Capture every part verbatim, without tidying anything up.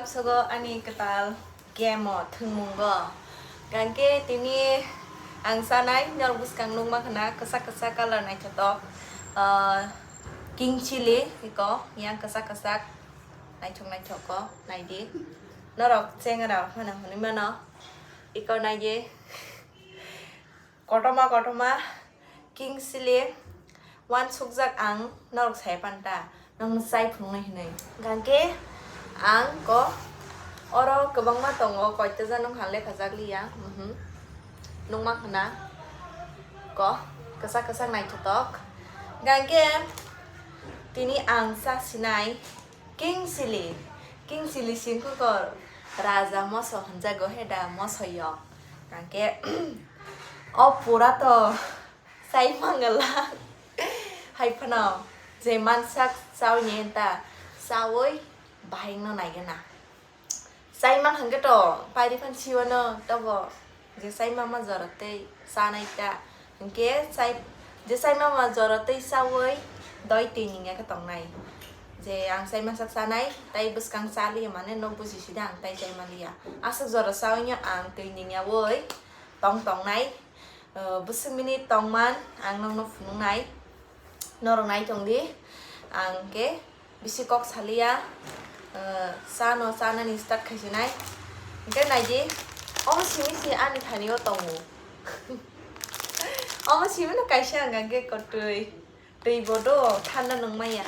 Sogo ani kwtal game o thwngmungo. Gangke tini ang sanai norok bwskang nukma khna kwchak kwchak colour naithotok. Ah, king chili iko yang kwchak kwchak naithok naithok ko naidi. Norok chengra phano hwnwi mano. Iko naidi. Kotorma kotorma king chili uansukjak ang norok sai panta nokno chai phunuknai hinwi. Gangke ang ko oro kwbangma tongo, koita janong ha lekhajak liya. Mhm. Nukma khna ko kwchak kwchak naithotok. Gangke tini ang sa sinai. King chili, king chili singkukor raja moso hwnjago heda mosoyok. Hwnkhe o pura to chai mangala. Hai phano je mansak chawi ni ta chawi bahai no naigena. Chai man hwnkhe to pairi phan siwano tobo je chai mama jora tei chanai ta. Hwnkhe chai, je chai mama jora tei chawi doi twi ningya khe tongnai. Je ang chai mansak chanai, tai bwskang cha liya mane nok buji sida ang tai chai man liya. Aswk jora chawi no ang twi ningya wi tong tongnai. Bwswk minute tongman ang nokno phunuknai. Norok nai tong di. Ang khe bisi kok saliya, eh, chano chanani start khaisinai. Hwnkhe nai di, omo simi se ani thani o tongo. Omo simi no kaisa ang khe kotwi. Twi bodo thanda nung maya.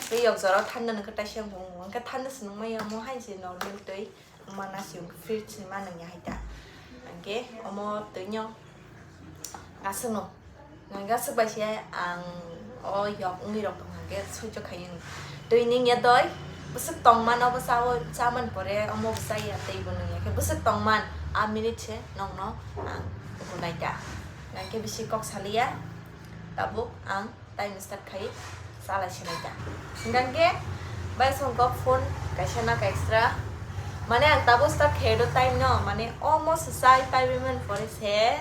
Twi yok jora thanda nung khe taisa wng tongo. Hwnkhe thanda se nung maya, omo hai se normal twi. Mana si fridge ni manung ya hai ta. Hwnkhe omo twi no aswk no. Nang aswk bai se ang o yok wngwi rok tong hwnkhe swicho khai wng. Twi ning ya doi. Bwswk tong mano bo chawi chaman pore omo bo chaya tei bo nung ya khe bwswk tong man a minute se nokno ang gunai ta. Hwnkhe bisi kok saliya tabuk ang. Time start khai chalai sinai ta. Hingkha khe bai songkok phone kaisa naka extra. Mane ang tabuk start khai do time no, mane omo se chai pai bai man pore se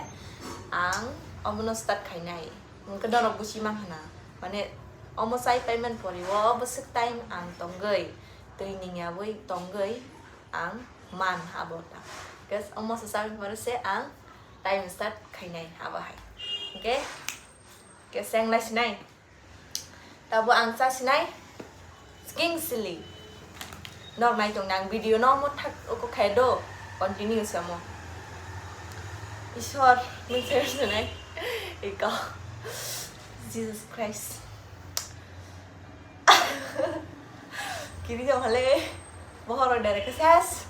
ang omono start khainai. Hingkhe norok buchi man hana. Mane omo chai pai man pore o bwswk time ang tongwi twi ningya wi tongwi ang man abo ta. Guys, omo se chai pai pore se ang time start khainai abo hai. Okay? Keseng lai sinai. Tabo ang cha sinai. King chili. Nok nai tong nang video no mo thak oko khai do. Continue samo. Isor, min ser sinai. Iko. Jesus Christ. Kiri jong hale. Bohor dere kesas.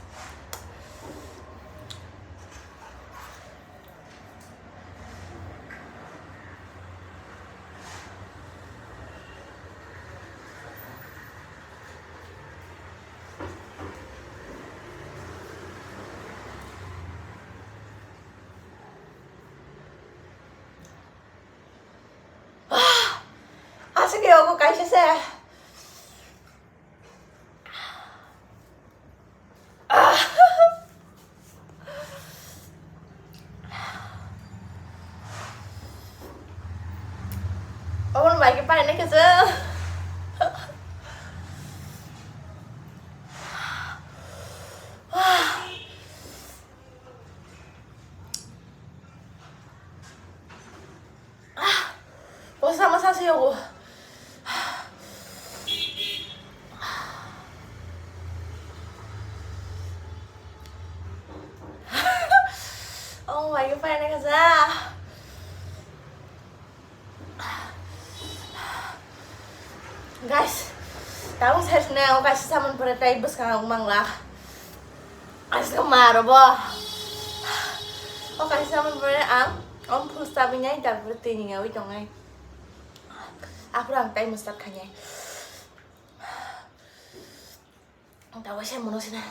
Aswk khe obo kaisa se. Obo bai khe painai khe se. Kosa masa se yogo. Oh my god, painai kasa. Guys, tabuk sai sini ang kaisa saman pore tai bwskang ang mangla. Aswk maro bo. O kaisa saman pore ang om full stabi nai, tarpore twi ni yawi tongnai. Aphuru ang tai mustard khainai. Ang ta waisa mono sina.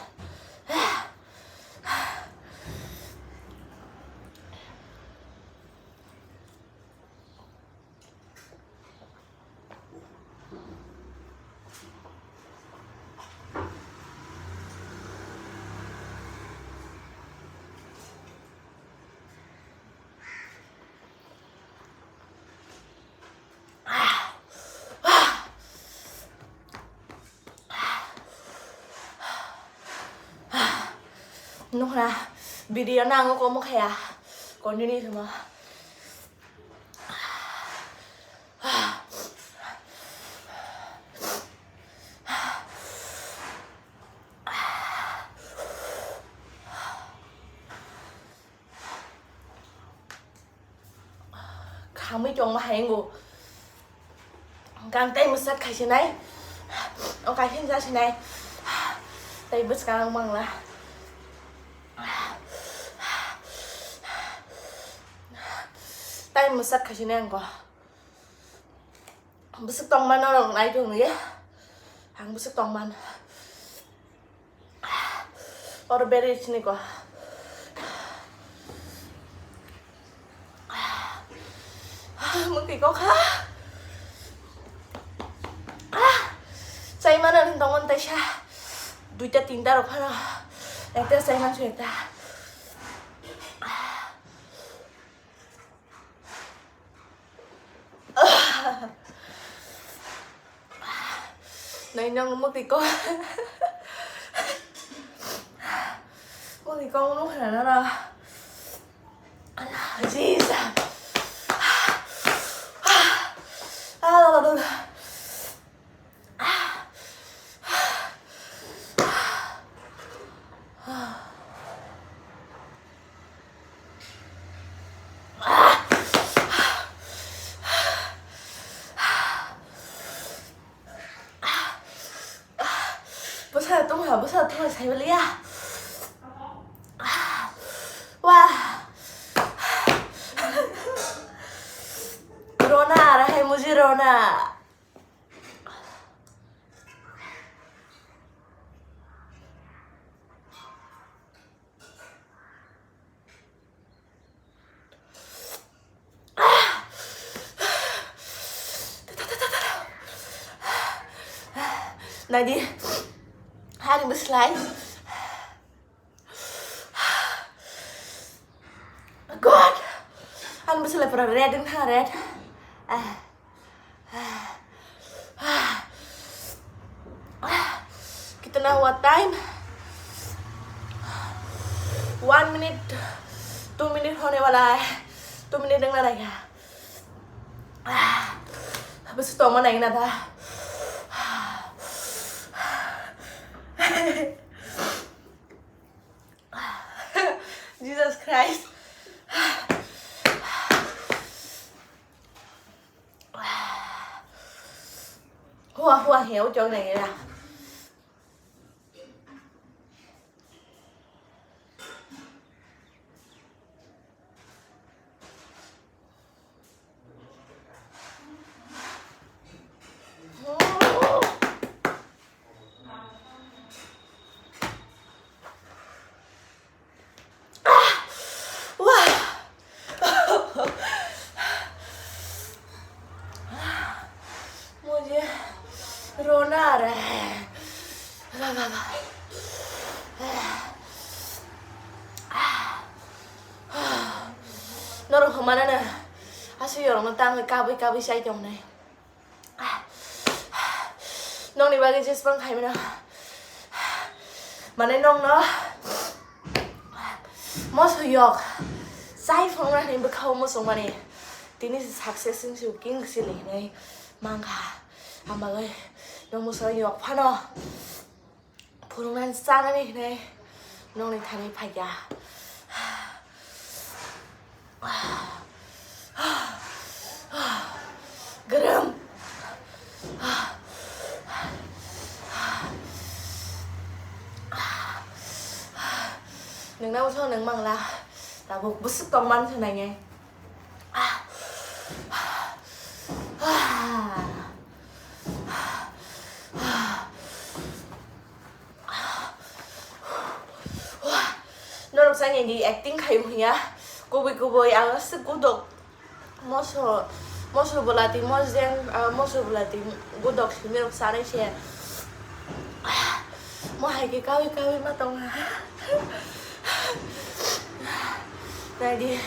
Nukha, video no ang komo khaya. Continue khamo. Khamwi tongma hai wngo. Ang tei mwsat khaisinai. O kaisa hinsa sinai. Tei bwskang ang mangla. Tei mwsat khaisinai ang ko. Bwswk tongma norok nai tongwi. Ang bwswk tongma. Or beri sini ko. Mungki ko kha. Chai mana rin tongon taisa. Duita tinta rok phano. Ekta chai man su ekta. Nai nang mukti ko. Mukti ko nung khana na ra. Jesus. Bwsa tongha, bwsa tongha, sai baliya. Wah. Rona, arahai muji rona. Naidi, hari bwslai. God! Ani bwswlai pura red wngkha, red. Ah. Ah. Ah. Kitna hua time? One minute, two minute hone wala hai. Two minute wngna nai kha. Ah. Bwswk tongma nai na da. Jesus Christ. Hua hua he o chong nai ra. मुझे रोना आ रहा है। Norok hwnmano no aswk yorokno tangwi kabwi kabwi chai tongnai. Nokni bagwi jesbang khaimano. Mane nokno moso yok chai phunukna hinwi bwkhao muchungmani. Tini se success wngsi king sili hinwi mankha. Ang bagwi nok moso yok phano. Phunuknani chanani hinwi nokni thani phaikha. Grum. Nungna uso nung mangla. Tabuk bwswk tongmani se nainai. Norok sani di acting khai wngya, kubui kubui ang aswk gudok moso, moso bolati mosdeng, ah, moso bolati gudok simi rok sanai se. Mo hai khe kaui kaui ma tong ha. Nai di.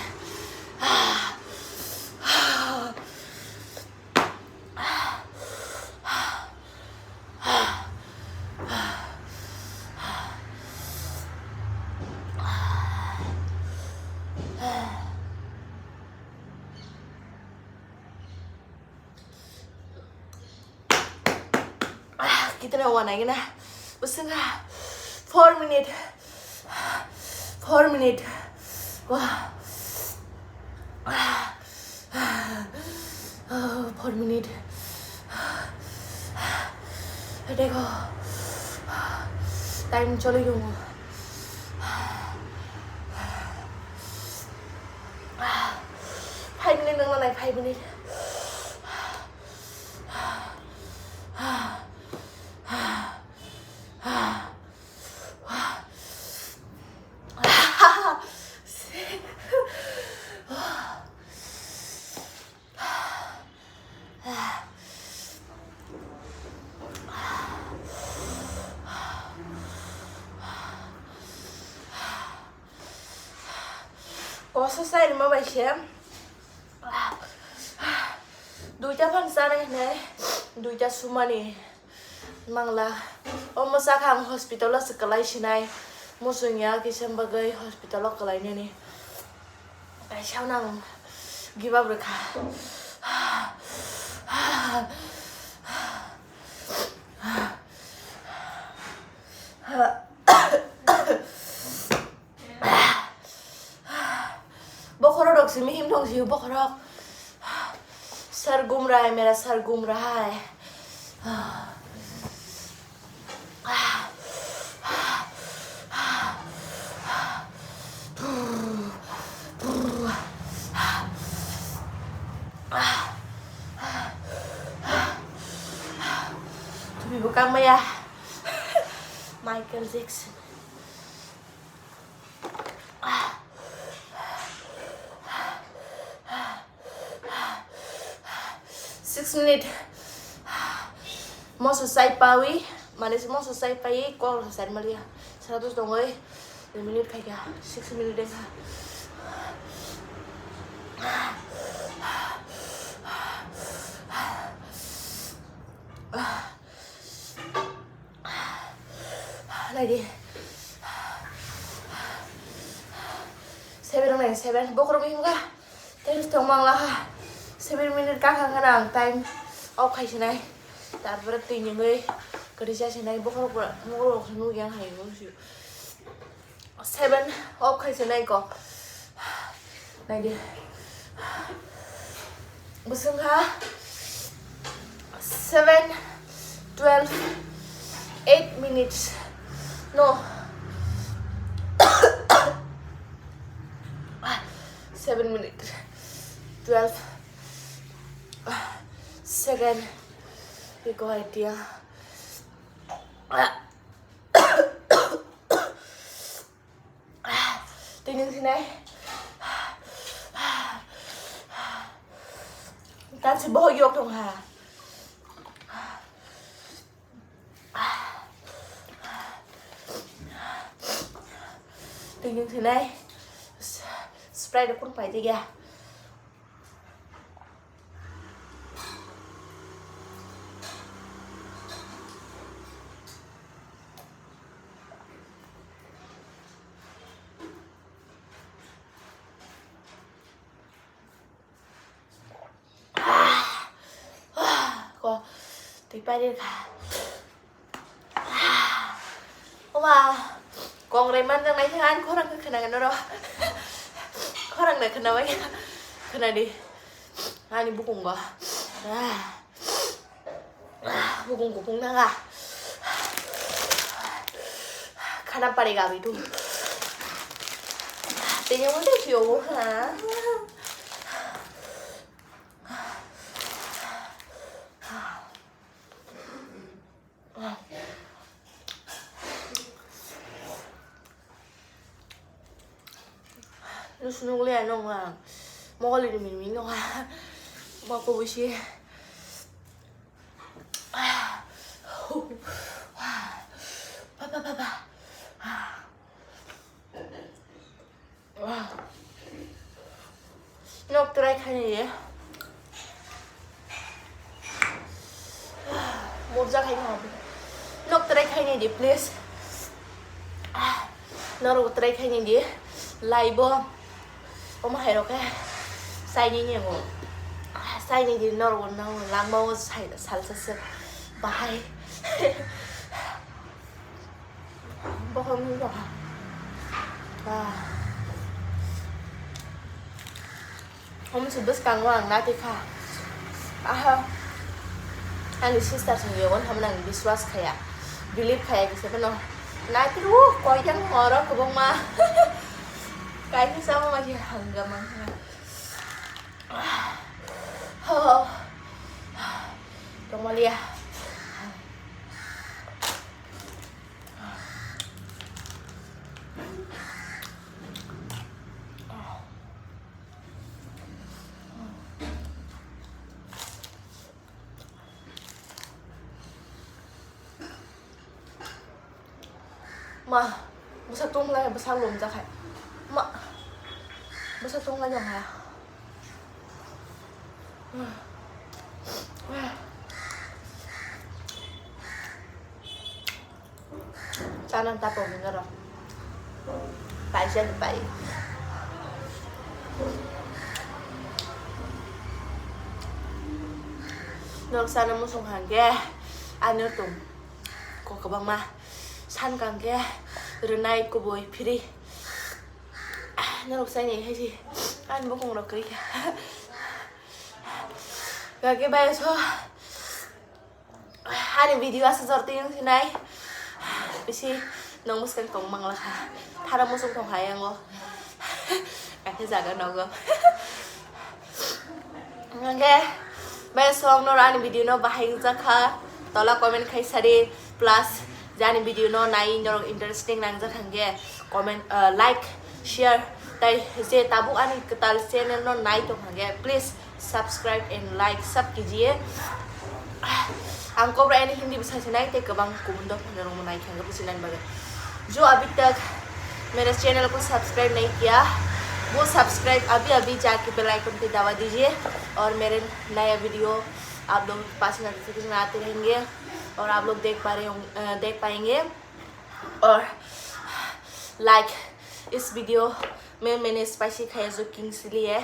Kitna wana gina. Usunga. Four minute. Four minute. Wah. Oh, four minute. Dego. Time choli yung. Five minute nang nai, five minute. Kosa sai rima bai se. Duita phan chana hinai, duita sumani mangla. O mwchakha ang hospital o se kwlai sinai. Muchung ya kisa bagwi hospital o kwlai nini. Kaisa nang give up rwkha. Bokhorok rok simi him thong si bokhorok. Sir gum raha hai, mera sir gum raha hai. Tumi buka maya. Michael Jackson. Six minute. Moso sai pawi, mane moso sai pawi, kok sai malia. Seratus dongoi, minute khaika, six minute kha. Lagi. Seven rok nai seven. Bokhorok himkha. Tei tong mangla ha. Seven minute kha kha khana ang time off khai sinai. Tarpore twi nyungwi kwrwi cha sinai. Bokhorok pura mokol rok nukya hai nung sio. Seven off khai sinai ko. Naidi. Bwswng kha seven, twelve, eight minutes. No. Seven minutes. Twelve second. Iko idea. Tini sinai. Tansi bohok yok tong ha. Tini sinai. Sprite kun pai tiga. Ko twi pari kha. Oma, kongrai manjak nai khe ani khorang khe khna noro. Khorang nai khna bai kha. Khna di. Ani bukung go. Bukung bukung nanga. Khana pare gabi tu. Tenya mo de kyo ha. Nusu nukliya nung ang. Mokoli ni mimi nung. Mako busi. Papa, papa. Nok try khaini di. Murja khaini habo. Nok try khaini di, please. Norok try khaini di. Laibo. Omo hai rok khe. Saini ni mo. Saini di norok nang langma o sai salsa se. Bahai. Bokhorok nung tongkha. Ah. Omo se bwskango ang naitwi kha. Aha. Ani sister song yogo thamani ang biswas khaya. Believe khaya kisa phano. Naitwi o koi yang oro kwbangma. Kaisa sama ma se hangga mangkha. Oh. Tongmaliya. Ma, bwsa tongla, bwsa lomjak hai. Ma, bwsa tongla jang hai. Chana ta pogwi norok. Paisa ni pai. Norok sana musung hangke. Ano tung. Ko kwbangma. San kangke. Rwnai kubui phiri. Norok sai ni hai si. Ani bokong rok kri. Kake bai so. Ani video asa jor tiyung sinai. Bisi nong muskang tong mangla kha. Thara musung tong hai ango. Kake jaga nogo. Hingke bai song noro ani video no bahai wngjakha. Tola comment khai sari plus jani video no nai norok interesting nangjak hingke comment, uh, like, share tai je tabuk ani kwtal channel no nai tong hingke please subscribe and like sab kijiye. Ang kobra ani Hindi bwsa sinai tei kwbang kubun dophani rok nai kha businani bagwi. Jo abhi tak mere channel ko subscribe nahi kiya, wo subscribe abhi abhi jaake bell icon pe daba dijiye aur mere naya video aap log ke paas notification aate rahenge aur aap log dekh pa rahe hong, dekh payenge. Aur like, is video mein maine spicy khaya jo King's liye,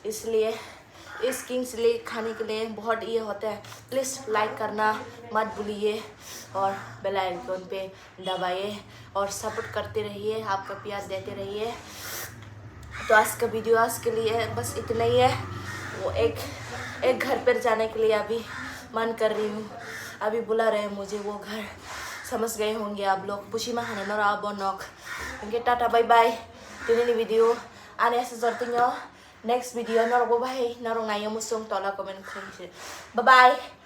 isliye इस Kings chilli खाने के लिए बहुत ये होता है, please like करना मत भूलिए और बेल आइकन पे दबाइए और सपोर्ट करते रहिए, आपका प्यार देते रहिए। तो आज का वीडियो आज के लिए बस इतना ही है। वो एक एक घर पर जाने के लिए अभी मन कर रही हूँ, अभी बुला रहे हैं मुझे वो घर। समझ गए होंगे आप लोग। Puchima hano nora abo nok. Hingke tata bye bye. Tini ni video ani asa jor tingyo. Next video norok bo bahai norok nai musung tola comment khai se. Bye bye.